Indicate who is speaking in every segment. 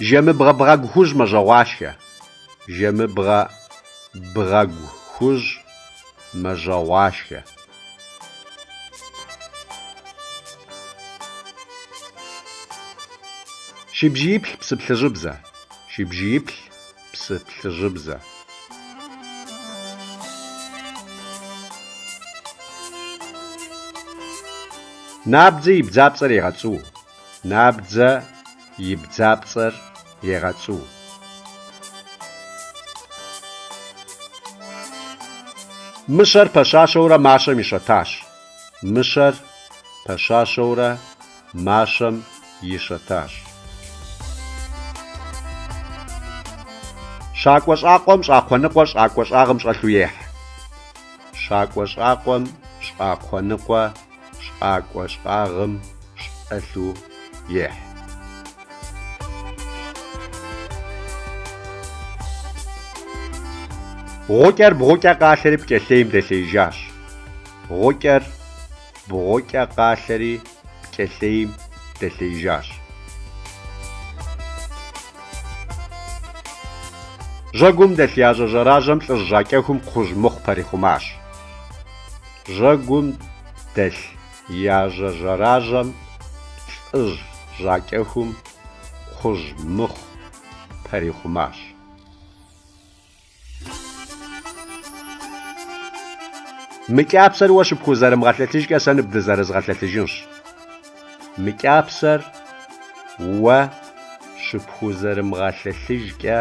Speaker 1: Жэмыбгъэ бгъэгу хужь мэжьэгъуашхэ. Жэмыбгъэ бгъэгу хужь мэжьэгъуашхэ. Шыбжииплъ псы плъыжьыбзэ. Шыбжииплъ псы плъыжьыбзэ. Набдзэ и бдзапцӏэр егъэцӏу. Набдзэ и бдзапцӏэр егъэцӏу. Мыщэр пэщащэурэ мащэм ищэтащ. Мыщэр пэщащэурэ мащэм ищэтащ. Щакӏуэ щӏакъуэм щӏакхъуэ ныкъуэ щӏакӏуэ щӏагъым щӏэлъу ехь. Щакӏуэ щӏакъуэм щӏакхъуэ ныкъуэ щӏакӏуэ щӏагъым щӏэлъу ехь. Гъукӏэр бгъукӏэ къалъэри пкӏэлъейм дэлъеижащ. Гъукӏэр бгъукӏэ къалъэри пкӏэлъейм дэлъеижащ. Жьэгум дэлъ яжьэ жьэражьэм лӏыжь жьакӏэхум кхъужь мыхъу пэрихъумащ. Жьэгум дэлъ яжьэ жьэражьэм лӏыжь жьакӏэхум кхъужь мыхъу пэрихъумащ. Мы кӏапсэр уэ щыпхузэрымыгъэлъэлъыжкӏэ сэ ныбдызэрызгъэлъэлъыжынщ. Мы кӏапсэр уэ щыпхузэрымыгъэлъэлъыжкӏэ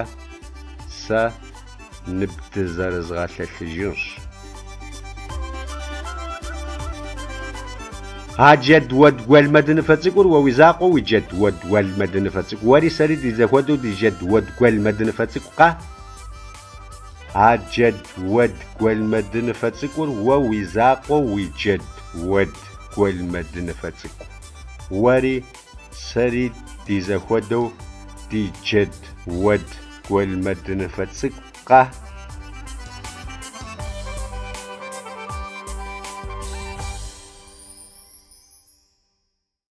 Speaker 1: сэ ныбдызэрызгъэлъэлъыжынщ. А джэд уэд гуэлмэдыныфэ цӏыкӏур уэ уи закъуэ уи джэд уэд гуэлмэдыныфэ цӏыкӏу, уэри сэри ди зэхуэдэу ди джэд уэд гуэлмэдыныфэ цӏыкӏукъэ? А джэд уэд гуэлмэдыныфэ цӏыкӏур уэ уи закъуэ уи джэд уэд гуэлмэдыныфэ цӏыкӏу, уэри сэри ди зэхуэдэу ди джэд уэд гуэлмэдыныфэ цӏыкӏукъэ?